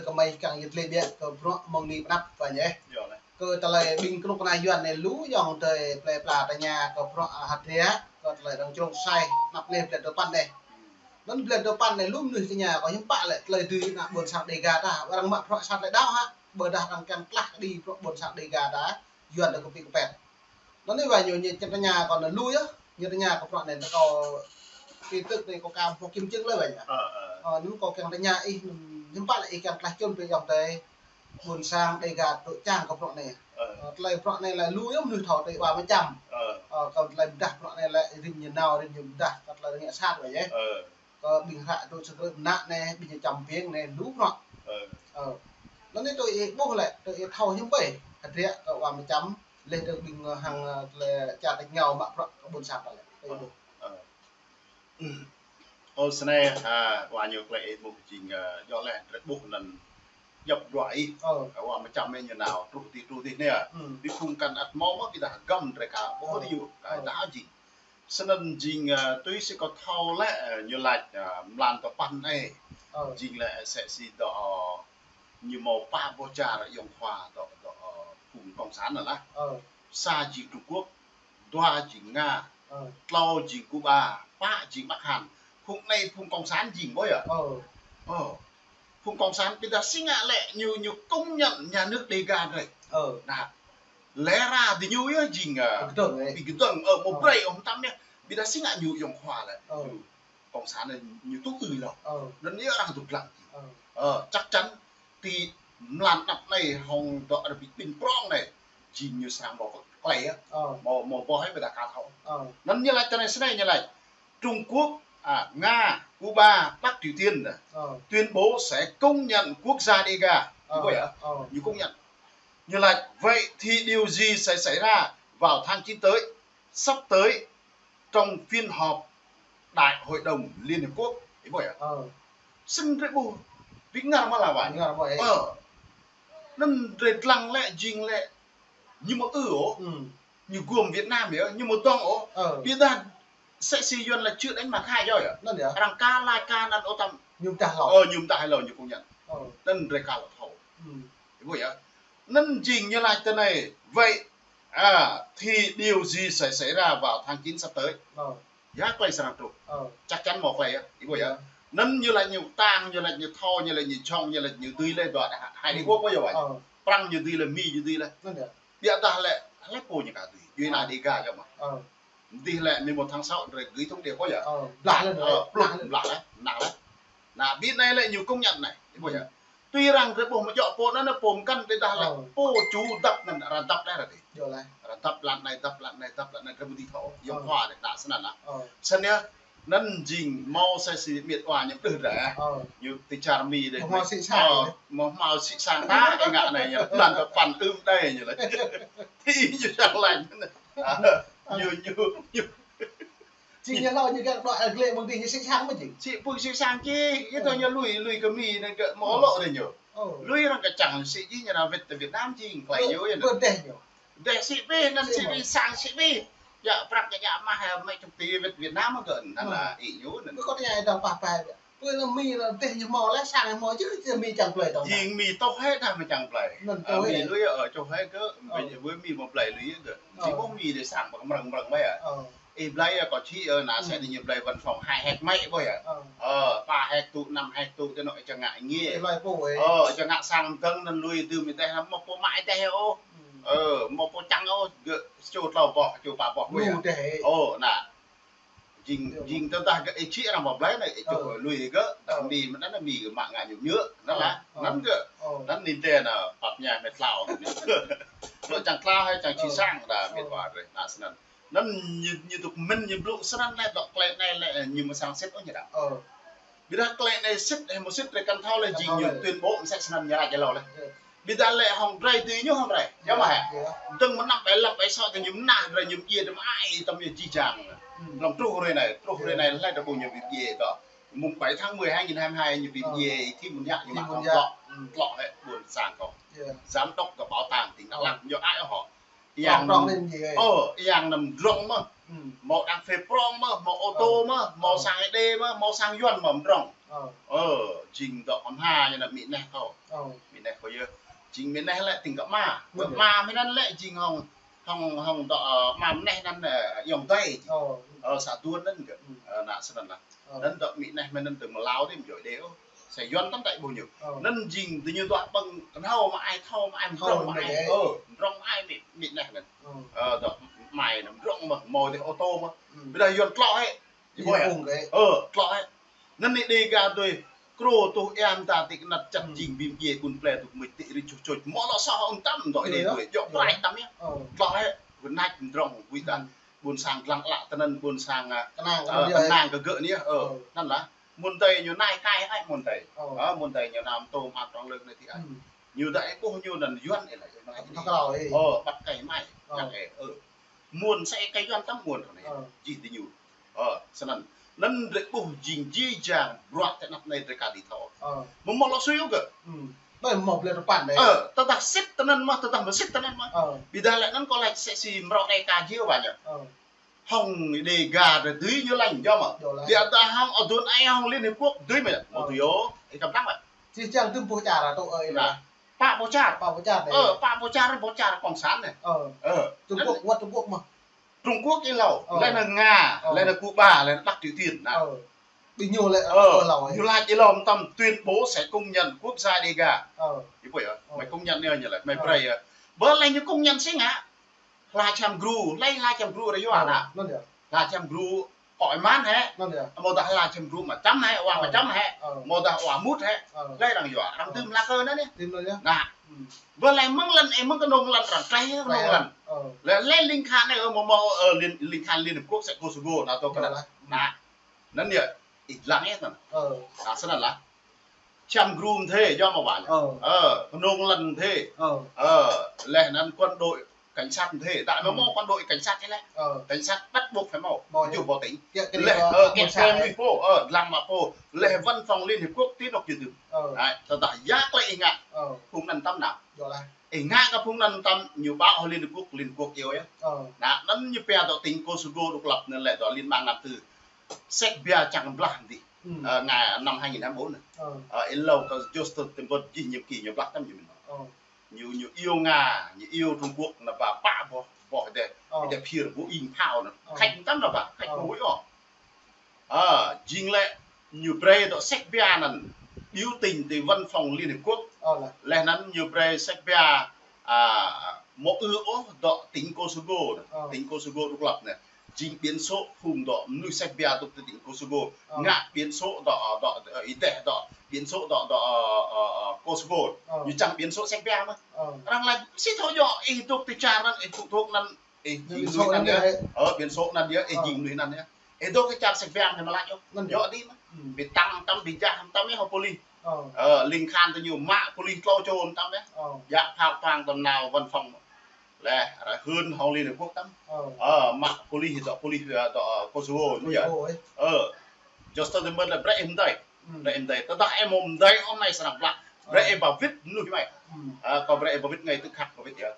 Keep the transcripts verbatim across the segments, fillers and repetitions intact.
Kơ mơi kiăng yơh tơlơi biă kơ bruă mơ̆ng anai pơ anăp wa ñu. Kơ tơlơi ƀing kơnuk kơna Yuan anai lu yơh tơlơi plơi pla tơña kơ bruă hơdră, kơ tơlơi arăng črông sai anăp lĕ blan dua păn anai. Anŭn blan dua păn anai lu mơnuih tơña kơ hiư̆m pă lĕ tơlơi dưi ană ƀôn sang Dega ta, arăng mă bruă sat lĕ đaŏ hă, ƀôdah arăng kiăng klah kơđi bruă ƀôn sang Dega ta, Yuan ta kơpĭ kơpet. Anŭn anai wa ñu, ñu kiăng tơña kơ anŭn lu yơh, ñu tơña kơ bruă anai, kâo tin tức anai kâo ka ƀuh kiểm chứng lĕ wa ñu. Anŭn kâo kiăng tơña ih, hiư̆m pă lĕ ih kiăng klah čŭn pơ ayŏng adơi ƀôn sang Dega tŏ čang kơ bruă anai. Tơlơi bruă anai lĕ lu yơh mơnuih thâo tơlơi wa mơčăm. Kơ tơlơi pơdah bruă anai lĕ rĭm ñu nao, rĭm ñu pơdah, kơ tơlơi ngă sat wa yơh. Kơ ƀing hră tŏ sơkrưp mơnă anai, ƀing ñu čăm piêng anai lu bruă. Anŭn anai tui ih ƀuh lĕ, tui ih thâo hiư̆m pă hơdră kơ wa mơčăm, lĕ tui ƀing hăng tơlơi čar tač rơngiao mă bruă kơ ƀôn sang ta lĕ. Tui ih ƀuh. Ơ, snei, wa ñu tơlơi ih ƀuh jing, yua lĕ drơi ƀuh anŭn djŏp bruă ih. Wa mơčăm ih ñu nao truh adih, truh adih anai. Ƀing phung kăn ăt hmâo mơ̆ ƀiădah găm drơi ka ƀuh adih yơh, ka dah jing. Snăn jing, tui si kâo thâo lĕ, ñu lač, mlan dua păn anai. Jing lĕ msĕ si dŏ, ñu hmâo pă boh čar ayŏng khua dŏ, dŏ, phung cộng sản anŭn lah. Sa jing Trung Quốc, dua jing Nga, tlâo jing Cuba, pă jing Bắc Hàn. Phung anai phung cộng sản jing ƀuh yơh. Phung cộng sản ƀiădah si ngă lĕ ñu, ñu công nhận nhà nước Dega drơi. Anŭn. Lĕ ra diñu yơh jing, ƀing gơdơ̆ng, ƀing gơdơ̆ng, mơ̆ brơi ôh mơtam yơh. Ƀiădah si ngă ñu ayŏng khua lĕ. Ñu cộng sản anai ñu tŭ ư lŏ. Anŭn yơh arăng tŭ lăng. Chắc chắn ti mlan anăp anai hŏng dŏ arăng ƀĭ ƀĭn prŏng anai, jing ñu srăng hmâo klei yơh. Hmâo, hmâo boh ƀiădah ka thâo. Anŭn ñu lač tơ anai snei ñu lač. Trung Quốc, Nga, Cuba, Bắc Triều Tiên tuyên bố sẽ công nhận quốc gia Dega. Ih ƀuh yơh? Ñu công nhận. Ñu lač, vậy thì điều gì sẽ xảy ra vào tháng chín tới, sắp tới, trong phiên họp Đại hội đồng Liên Hiệp Quốc? Ih ƀuh yơh? Snăn drơi ƀuh. Ƀing ngă mơ̆ lah wa. Anŭn drơi lăng lĕ jing lĕ ñu mơ̆ ư ôh. Ñu gum Việt Nam yơh, ñu mơ̆ dŏng ôh. Ƀiădah msĕ si Yuan lĕ chưa đánh mà khai yơh. Arăng ka lač ka anăn ôh tăm. Ñu mdah hlâo. Ñu mdah hlâo ñu công nhận. Anŭn drơi ka lŏ thâo. Ih ƀuh yơh? Anŭn jing ñu lač tơ anai. Vậy, thì điều gì sẽ xảy ra vào tháng chín sắp tới? Ya klei srăng truh. Chắc chắn hmâo klei yơh. Ih ƀuh yơh? Anŭn ñu lač ñu ktang, ñu lač ñu thâo, ñu lač ñu jhŏng, ñu lač ñu dưi lĕ dŏ hai đế quốc ƀuh yơh wa. Prăng ñu dưi lĕ, Mi ñu dưi lĕ. Ƀiădah lĕ, hlei pô ñu ka dưi. Djuê ană Dega yơh mơ̆. Dih lĕ mười một tháng sáu drơi gửi thông điệp ƀuh yơh? Blah lĕ, blah lĕ, blah lĕ, năng lĕ. Anŭn ƀĭ anai lĕ ñu công nhận anai. Ih ƀuh yơh? Tui arăng drơi ƀuh mơ̆ djŏ pô anŭn, pô mkăn ƀiădah lĕ pô ču dăp anŭn, arăng dăp lĕ arăng dih. Arăng dăp lăn anai, dăp lăn anai, dăp lăn anai, drơi ƀu dih thâo. Ayŏng khua anai, ană snăn anŭn. Snăn yơh, anŭn jing hmâo sa si miêt wa ñu pơdrơi. Ñu ti čar Mi dih. Hmâo sĭ sang. Hmâo, hmâo sĭ sang ta, ih ngă anai ñu. Mlan dua păn ưm đei ñu lĕ. Ti ñu čar lain. Ñu, ñu, ñu. Jing ñu hlâo ñu gak dŏ glĕ mơ̆ng dih ñu sĭ sang mơ̆ jing. Sĭ pui sĭ sang jing, yua dah ñu lui, lui kơ Mi anŭn gơ̆ mơ̆ lŏ dih ñu. Lui arăng kơ čang sĭ jing ñu nao wĭt tơ Việt Nam jing, klei ñu yơh. Pơdeh ñu. Deh sĭ pih, anŭn sĭ pih, sang sĭ pih. Yơh, prăk kơ ñu mah, mă čŭk ti wĭt Việt Nam gơ̆, anŭn lah ih ñu anŭn. Kơ kâo tơña ih dơ̆ng pah pah. Pơ anŭn Mi anŭn dêh ñu hmâo lĕ sang hmâo jih, Mi čang blơi tŏng. Jing Mi tŏ hĕ dah mă čang blơi. Anŭn tŏ hĕ. Mi lui yơh, čŏ hĕ kơ, ƀơi Mi mă blơi lui yơh kơ. Jing ƀuh Mi dêh sang ƀă mrơ̆ng mrơ̆ng ƀơi yơh. Ih blơi yơh kâo čih yơh, ană sĕ ñu blơi văn phòng hai héc mă ƀơi yơh. Pă héc tŭ, năm héc tŭ, tơ anŏ čang ngă ngiê. Čang ngă sang mdơ̆ng anŭn lui tơ Mi dêh, mă pô mă dêh ôh. Mă pô čang ôh, gơ̆ čô tlâo boh, čô pă boh ƀơi yơh. Anŭn. Jing, jing tơdah gơ̆ ih čih arăng pơ blai anai, ih čuh lui gơ̆, dah Mi mơ̆n anai Mi gơ̆ mă ngă ñu mơñă, anŭn lah, anŭn gơ̆, anŭn anai tơ anai pap ñai mĕt tlâo. Lŏ čang tlâo hĕ čang čih sang dah mĕt wa drơi, anŭn snăn. Anŭn ñu, ñu tŭk mĭn ñu blŭ snăn lĕ dŏ klei anai lĕ ñu mơ̆ srăng sĭt ôh ñu dah. Ƀiădah klei anai sĭt, ih mơ̆ sĭt drơi kăn thâo lĕ jing ñu tuyên bố msĕ snăn ñu lač hlâo lĕ. Ƀiădah lĕ hŏng drơi tui ñu hŏng drơi. Yơh mơ̆ hĕ. Dơ̆ng mơ̆ năm bảy lăm bảy sáu tui ñu mơnah drơi ñu mơyê tui mơai tui ñu jih jang. Hlŏng truh hrơi anai, truh hrơi anai lĕ tơ ƀuh ñu ƀĭ mơyê tui. Mùng bảy tháng mười hai nghìn hai mươi hai ñu ƀĭ mơyê, ih thim mơ̆n yơh, ñu mă hŏng tlŏ, tlŏ hĕ ƀuôn sang kâo. Giám đốc kơ bảo tàng tỉnh Đắk Lắk, ñu ai hŏ. Yang năm, ơ, yang năm drŏng mơ̆. Hmâo đang phê prŏng mơ̆, hmâo ô tô mơ̆, hmâo sang Êđê mơ̆, hmâo sang Yuan mơ̆ drŏng. Ơ. Ơ, jing dŏ kơ ama ñu anŭn Mi Neh kâo. Ơ. Mi Neh kâo yơh. Jing Mi Neh lĕ tĭng kơ ama. Mơ̆n yơh. Ama Mi Neh lĕ jing hŏng, hŏng, hŏng dŏ, ơ, ama Mi Neh anŭn, ơ, ayŏng adơi. Ơ. Ơ, xã Duôn anŭn kơ. Ơ, anŭn snăn lah. Ơ. Anŭn dŏ Mi Neh Mi Neh anŭn tơ mơlâo tih mơ̆ djơ̆ đe ôh. Sài Gòn tăm tai ƀuh ñu. Ơ. Anŭn jing tơ ñu dŏ ƀơ̆ng kơnhâo mă ai thâo mă ai mdrŏng mă ai. Ơ, mdrŏng mă ai Mi, Mi Neh anŭn. Ơ. Ơ, dŏ mă ai anŭn mdrŏng mơ̆, mơ̆ dih ô tô mơ̆. Ƀiădah Yuan tlŏ hĕ. Ơ, tlŏ hĕ. Anŭn anai Đêga tui. Krô tuh ea mơta tĭ kơnăt čăt jing bim djiê ƀun ple tŭk mưč tĭ rĭ čuh čuč. Mơ̆ lŏ soh ôm tăm dŏ đe tui. Djŏ prai tăm yơh. Tlŏ hĕ. Kơnăt mdrŏng ƀuh ta. Ƀôn sang lăng lă tơ anŭn ƀôn sang, a, kơnang kơ gơ̆ anai. Ơ. Anŭn lah. Mơ̆n tơi ñu nai kai ai mơ̆n tơi. Ơ, mơ̆n tơi ñu năm tô mă trong lơ̆k anai tih ai. Ñu dai ƀuh ñu anŭn Yuan ê lah. Ơ, ƀăt kai mai. Ơ. Mơ̆n sai kai Yuan tăm mơ̆n anai. Jih tơ ñu. Ơ, snăn. Anŭn drơi ƀuh jing jih jang bruă tơ anăp anai drơi ka dĭ thâo. Mơ̆ mơ̆ lŏ sui ôh kơ. Ơ, tơdah sĭt tơ anŭn mơ̆, tơdah mơ̆ sĭt tơ anŭn mơ̆. Ƀiădah lĕ anŭn kâo laĭ sĕ si mrâo đe ka jih wa ñu. Hŏng Đêga drơi dưi ñu lăng yơh mơ̆. Ƀiădah hŏng adun ai hŏng Liên Hiệp Quốc dưi mơ̆. Mơ̆ dưi yơh, ih kăm tăng mơ̆. Jih jang tơm boh čar atŭ ơi. Anŭn. Pă boh čar. Pă boh čar anai. Ơ, pă boh čar, boh čar cộng sản anai. Ơ. Trung Quốc, wơ̆t Trung Quốc mơ̆. Trung Quốc ih hlâo, lĕ anŭn Nga, lĕ anŭn Cuba, lĕ anŭn Bắc Triều Tiên, anŭn. Ƀing ñu lĕ hlâo. Ñu laĭ ih hlâo tăm tuyên bố sẽ công nhận quốc gia Đêga. Ih ƀuh yơh, mơi công nhận ñu ñu lĕ, mơi brơi yơh. Ƀơ lĕ ñu công nhận sĭt ngă. Hla čăm gru, lĕ hla čăm gru rơyua anŭn. Hla čăm gru kơ ih mơ̆n hĕ. Mơ̆ dah hla čăm gru mă čăm hĕ, wa mă čăm hĕ. Mơ̆ dah wa mŭt hĕ. Lĕ arăng yua, arăng tơm hla kơ anŭn yơh. Anŭn. Ƀơ lĕ mơ̆ng lăn, ơ, mơ̆ng kơnung lăn arăng trei kơnung lăn. Lĕ, lĕ ling khan anai, ơ, mơ̆ mơ̆, ơ, ling, ling khan Liên Hiệp Quốc sẽ Kosovo, NATO kơnăl. Anŭn. Anŭn yơh, ih lăng yơh anŭn. Ơ. Anŭn snăn lah. Čăm gru mơ̆n tih, yơh mơ̆ wa ñu. Ơ. Ơ, kơnung lăn mơ̆n tih. Ơ. Ơ, lĕ anŭn quân đội cảnh sát mơ̆n tih. Dah mơ̆ mơ̆ quân đội cảnh sát tih lĕ. Ơ. Cảnh sát bắt buộc phải mơ̆. Mơ̆ yơh. Ƀu hơbâo tĭng. Lĕ, ơ, kiăng kơ mơnuih pô, ơ, lăng mă pô. Lĕ văn phòng Liên Hiệp Quốc tih anŏ kiăng dưm. Ơ. Anai, tơdah yua klei ih ngă. Ơ. Phung anŭn tăm nao. Ih ngă kơ phung anŭn tăm ñu ƀă hŏ Liên Hiệp Quốc, Liên Hiệp Quốc iâu yơh. Ơ. Anŭn, anŭn ñu pia dŏ tĭng Kosovo độc lập anŭn lĕ dŏ Liên bang Nam Tư. Serbia čang blah dih. Ơ, ngă năm hai nghìn hai mươi bốn anai. Ơ. Ơ, ih hlâo kơ Joseph Stoltenberg jih nhiệm kỳ ñu blah tăm ñu mơ̆n. Ơ. Ñu, ñu iâu Nga, ñu iâu Trung Quốc anŭn ba pă boh, boh dêh, dêh phiơr ƀu ing phao anŭn. Ơ. Khač tăm anŭn ba, khač ƀu huĭ ôh. Ơ, jing lĕ ñu brơi dŏ Serbia anŭn biểu tình tơ văn phòng Liên Hiệp Quốc. Ơ, lĕ. Lĕ anŭn ñu brơi Serbia, a, mơ̆ ư ôh dŏ tĭng Kosovo anŭn. Ơ. Tĭng Kosovo độc lập anŭn. Jing biển số phung dŏ mơnuih Serbia dŏ tơ tĭng Kosovo. Ơ. Ngă biển số dŏ, dŏ, ơ, ih dêh dŏ, biển số dŏ, dŏ, ơ, ơ, ơ, Kosovo. Ơ. Ñu čang biển số Serbia mơ̆. Ơ. Arăng laĭ sĭt thâo yơh, ih dŏ tơ čar anŭn, ih tŭ thŭk anŭn, ih jing mơnuih anŭn yơh. Ơ, biển số anŭn yơh, ih jing mơnuih anŭn yơh. Ih dŏ kơ čar Serbia anai mơ̆ laĭ yơh. Anŭn yơh. Yơh dih mơ̆. Ƀu tăng tăm ƀu jah tăm yơh hŏ pôlis. Ơ. Ơ, ling khan tơ ñu mă pôlis tlâo čô tăm yơh. Ơ. Yă phao pang tăm nao văn phòng. Lĕ, arăng hưn hŏng Liên Hiệp Quốc tăm. Ơ. Ơ, mă pôlis dŏ pôlis, ơ, dŏ, ơ, Kosovo ñu yơh. Kosovo, ơ. Ơ. Joseph Stoltenberg lĕ brơi ih mơ̆n tơi. Brơi ih mơ̆n tơi. Tơdah ih mơ̆ mơ̆n tơi ôh anai srăng blah. Brơi ih ba wĭt mơnuih mai. Ơ, kâo brơi ih ba wĭt ngay tức khắc ba wĭt yơh.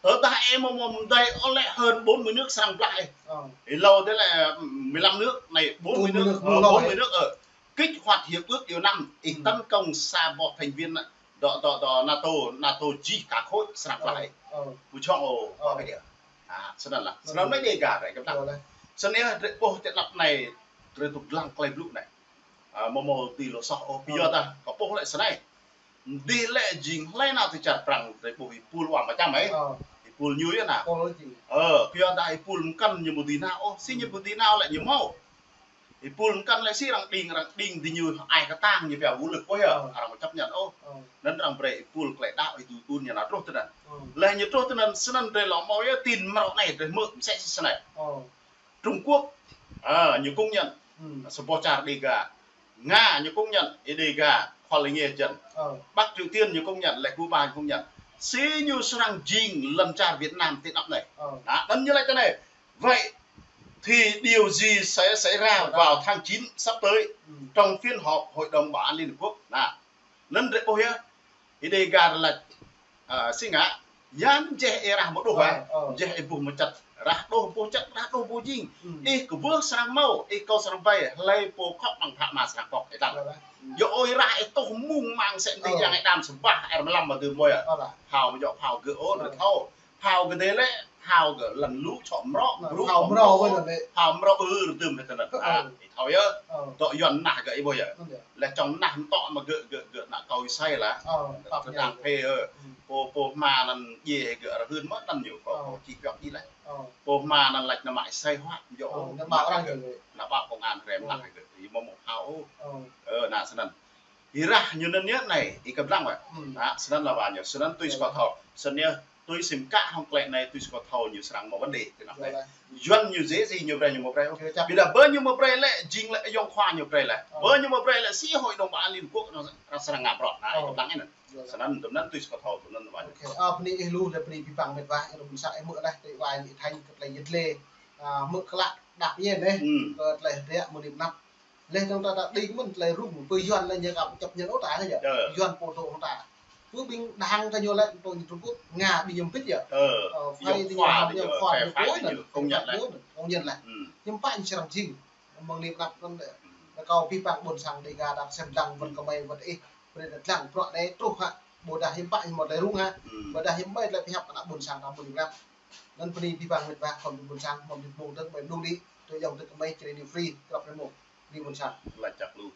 Tơdah ih mơ̆ mơ̆ mơ̆n tơi ôh lĕ hơn bốn mươi nước srăng blah ih. Ih hlâo dih lĕ, ơ, mười lăm nước, anai bốn mươi nước, ơ, bốn mươi nước, ơ. Kích hoạt hiệp ước điều năm, ih tấn công sa boh thành viên anŭn. Dŏ, dŏ, dŏ NATO, NATO jih ka khối srăng blah ih. Ơ. Ƀu čŏng ôh, ơ, ƀu hơget yơh. A, snăn lah. Snăn anai Đêga drơi kơtang. Snăn yơh drơi ƀuh tơ anăp anai drơi tŭ lăng klei blŭ anai. A, mơ̆ mơ̆ dưi lŏ soh ôh, ƀiădah kâo ƀuh lĕ snei. Dih lĕ jing hlơi nao tơ čar Prăng drơi ƀuh ih pul wa mă čăm ih. Ih pul ñu yơh anŭn. Ơ, ƀiădah ih pul mơkăn ñu mơ̆ dưi nao ôh, si ñu mơ̆ dưi nao lĕ ñu mâo. Ih pul mơkăn lĕ si arăng đing, arăng đing dih ñu ai kơtang ñu pia vũ lực ôh yơh, arăng ƀu chấp nhận ôh. Anŭn arăng brơi ih pul klei đaŏ ih tui tun ñu nao truh tơ anŭn. Lĕ ñu truh tơ anŭn snăn drơi lŏ mâo yơh tin mrâo anai drơi hmư̆ mơsĕ si snei. Trung Quốc, ơ, ñu công nhận. Sa boh čar Đêga. Nga ñu công nhận, ih Đêga, khua lĕ nghe jăn. Bắc Triều Tiên ñu công nhận, lĕ Cuba ñu công nhận. Si ñu srăng jing lŏn čar Việt Nam tơ anăp anai. Anŭn ñu laĭ tơ anai. Vậy thì điều gì sẽ xảy ra vào tháng chín sắp tới trong phiên họp Hội đồng Bảo an Liên Hợp Quốc? Anŭn. Anŭn drơi ƀuh yơh. Ih Đêga laĭ, a, si ngă, yan jeh ih rah mơ̆ đôh, ơ, jeh ih ƀuh mơčăt, rah đôh ƀuh čăt, rah đôh ƀuh jing. Ih kơ ƀuh srăng mâo, ih kâo srăng ƀai, hlơi pô khŏk ƀăng phă mă srăng pŏk, ih tăng. Yua ơi rah ih tuh mung mang sĕ tih yang ih đam sơbah er mlam mă tơ mơi. Phao mă yua phao gơ̆ ôh, rơthâo. Phao gơ̆ dêh lĕ, phao gơ̆ lăn lu čŏk mrŏ, phao mrŏ ƀơi anŭn lĕ. Phao mrŏ ư rơdơ̆m hĕ tơ anŭn. Ih thâo yơh. Dŏ Yuan nah gơ̆ ih ƀuh yơh. Lĕ čŏng nah mtŏ mă gơ̆, gơ̆, gơ̆ nă kâo ih sai lah. Tơdang phê ơ. Pô, pô hma anŭn djai gơ̆ rơhưn mơ̆ anŭn ñu, kâo, kâo či pioh ih lah. Pô hma anŭn lač nă mă ih sai huă, yua ôh, nă ƀă arăng gơ̆. Nă ƀă công an rem nah gơ̆. Ih mơ̆ mŭk phao ôh. Ơ, nă snăn. Ih rah ñu anŭn yơh anai, ih kơblang wơ̆t. Nă, snăn lah wa ñu, snăn tui si kâo thâo. Snăn yơh, tui si mơkă hŏng klĕ anai, tui si kâo thâo ñu srăng mâo vấn đề tơ anăp anai. Yuan ñu djơ̆ djơ̆ ñu brơi, ñu mă brơi. Ƀiădah bơ ñu mă brơi lĕ, jing lĕ yŏng khua ñu brơi lĕ. Bơ ñu mă brơi lĕ, si Hội đồng Bảo an Liên Quốc anŭn srăng ngă bruă, nă, ih kơblang anŭn. Snăn, tui anŭn tui si kâo thâo, tui anŭn wa ñu. Ơ, bơni ih lu, lĕ bơni abih bang met wa, ih rŭm sa ih mơ̆ lah, tơ wa ñu ih tơña kơ tơlơi yet lĕ. Mơ̆ klă đăp yơh neh, kơ tơlơi hơdră mơ̆ng anăp. Lĕ tơdang ta đĭ kơ mơ̆n tơlơi rŭng, pơ Yuan lĕ ñu kăp chấp nhận ôh ta yơh. Yuan pô dŏ hŏng ta. Pơ ƀing đảng ta ñu lĕ, tơ Trung Quốc, Nga ƀing ñu pĭt yơh. Phải tơ ñu hăp ñu khua ñu kơ ñu, công nhận lĕ. Công nhận lĕ. Hiư̆m pă ñu srăng jing. Mơ̆ng anăp anŭn lĕ. Nă kâo abih bang ƀôn sang Dega đăp sem lăng wơ̆t kơmơi wơ̆t ih. Brơi ta lăng bruă anai truh hă. Ƀôdah hiư̆m pă ñu mơ̆ tơlơi rŭng hă. Ƀôdah hiư̆m mơi tơlơi pơhiăp kơ ană ƀôn sang ta mơ̆ng anăp. Anŭn bơni abih bang met wa khŏm ƀôn sang, khŏm ƀôn sang, mơ̆ng anăp mơ̆ng anăp, mơ̆ng anăp, tơ yŏng tơ kơmơi čơrê ñu free, krăp rơmô. Bơni ƀôn sang. Lač čăk lu.